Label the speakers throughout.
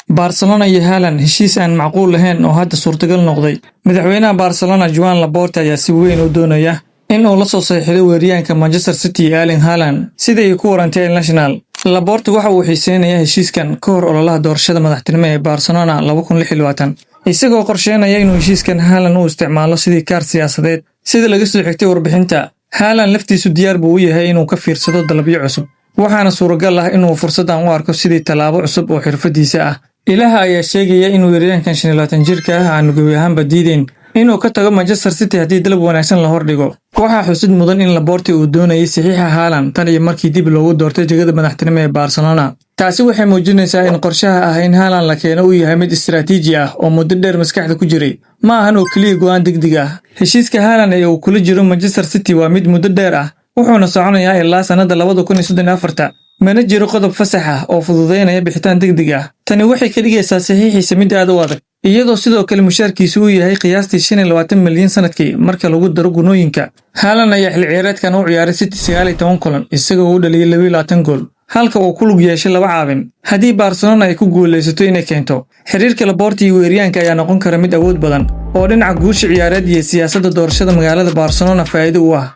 Speaker 1: Barcelona iyo Haaland, heshiis aan macquul lahayn oo hadda suurtagal noqday. Madaxweynaha Barcelona, Joan Laporta, ayaa si weyn u doonaya in uu la soo saxiixdo weeraryahanka Manchester City, Erling Haaland, sida ay ku warantay El Nacional. Laporta waxa uu xiiseynayaa heshiiskan ka hor ololaha doorashada madaxtinimo ee Barcelona 2026, isagoo qorsheynaya inuu heshiiskan Haaland u isticmaalo sidii kaar siyaasadeed. Sida laga soo xigtay warbixinta, Haaland laftiisu diyaar buu u yahay inuu ka fiirsado dalabyo cusub, waxaana suuragal ah inuu fursaddan u arko sidii tallaabo cusub oo xirfadiisa ah. Ilaha ayaa sheegaya in weeraryahankan 25 jirka ah aanu gebi ahaanba diideyn inuu ka tago Manchester City haddii dalab wanaagsan la hordhigo. Waxaa xusid mudan in Laporta uu doonayay saxiixa Haaland tan iyo markii dib loogu doortay jegada madaxtinimo ee Barcelona. Taasi waxay muujinaysaa in qorshaha ah in Haaland la keeno uu yahay mid istiraatiiji ah oo muddo dheer maskaxda ku jiray, ma ahan oo keliya go'aan degdeg ah. Heshiiska Haaland ee uu kula jiro Manchester City waa mid muddo dheer ah, wuxuuna soconayaa ilaa sannadda 2034. Mana jiro qodob fasax ah oo fududeynaya bixitaan degdeg ah. Tani waxay ka dhigaysaa saxiixiisa mid aad u adag, iyadoo sidoo kale mushaarkiisu uu yahay qiyaastii 25 milyan sanadkii marka lagu daro gunooyinka. Haaland ayaa xilli ciyaareedkan u ciyaaray City 19 kulan, isagoo u dhaliyay 22 gool, halka uu ku lug yeeshay laba caawin. Haddii Barcelona ay ku guulaysato inay keento, xiriirka Laporta iyo weeraryahanka ayaa noqon kara mid awood badan oo dhinaca guusha ciyaareed iyo siyaasadda doorashada magaalada Barcelona faa'iido u ah.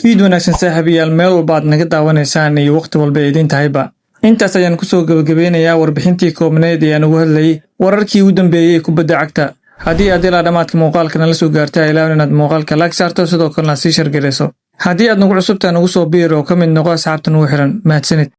Speaker 1: Fiid wanaagsan, saaxiibayaal, meel walba aad naga daawanaysaan iyo wakhti walba ay idiin tahayba. Intaas ayaan kusoo gebagabeynayaa warbixintii koobneed ee aan ugu hadlayay wararkii ugu dambeeyey ee kubadda cagta. Haddii aad ilaa dhammaadka muuqaalka nala soo gaartay, ilaawin inaad muuqaalka like saarto, sidoo kalena sii share garayso. Haddii aad nagu cusubtaa, nagu soo biir oo ka mid noqo asxaabta nugu xiran. Mahadsanid.